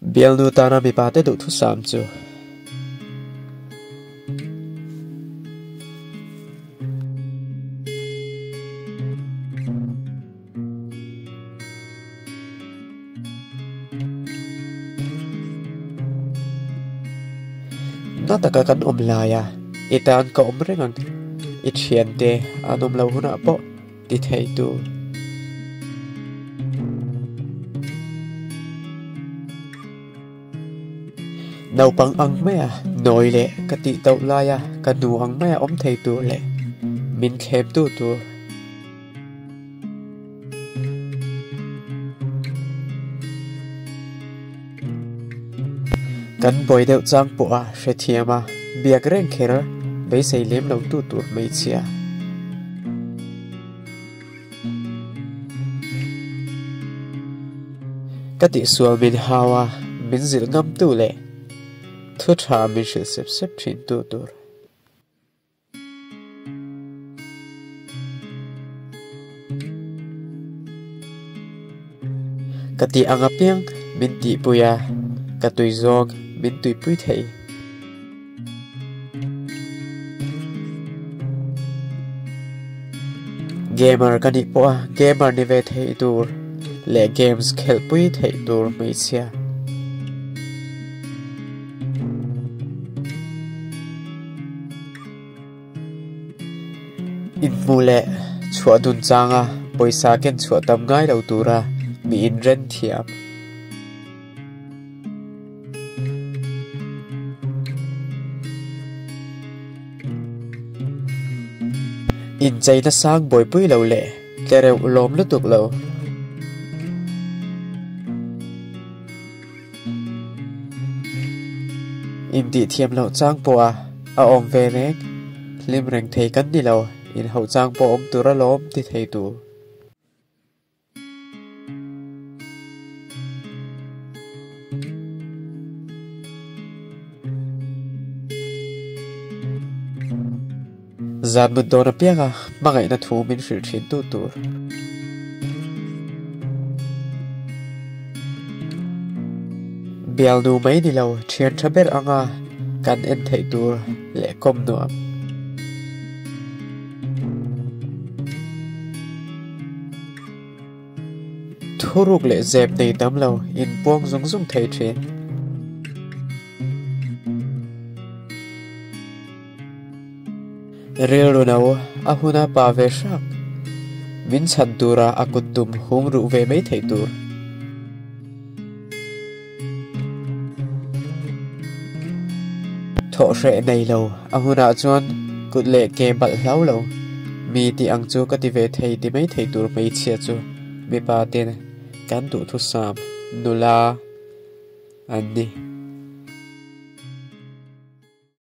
Bialnu tana mipa te duhthusam chu. Na taka kan awm laia i tan ka awm reng ang, i thiante an awm lo hunah pawh ti thei tu. Naupang ang maia nawi leh ka tih tauh laia ka nu ang maia awm thei tur leh min thlem tu tur. Kan buai deuh chang pawh a hrethiam a, biak reng kher beisei lem lo tu tur hmeichhia. Ka tihsual min hau a, min zilh ngam tu leh thu tha min hrilh sep sep thin tu tur. Ka tih ang apiang min tihpui a, ka tui zawng min tuipui thei. Gamer ka nih pawh a gamer ni ve theih tur leh games khelhpui theih tur hmeichhia. Inhmuh leh chhuah dun changa pawisa ken chhuah tam ngai lo tura mi inren thiam. Incheina sang buaipui lo leh tlereuh lawm lutuk lo. Intih thiam loh chang pawha a awm ve reng, hlim reng thei kan ni lo, inhauh chang pawh awm tur alawm ti thei tu. Zan mut dawn apianga hmangaihna thu min hrilh thin tu tur. Bialnu mai ni lo thian tha ber anga kan en theih tur leh kawm nuam. Thuruk leh zep nei tam lo inpuang zung zung thei thin. Rilru no a huna pa ve hrak. Min chhan tura a kut tum hum ruh ve mai theih tur. Thawh hreh nei lo a hunah chuan kut leh ke balh hlau lo. Mi tih ang chu ka ti ve thei ti mai thei tur hmeichhia chu mipa ten kan duhthusam nula an ni.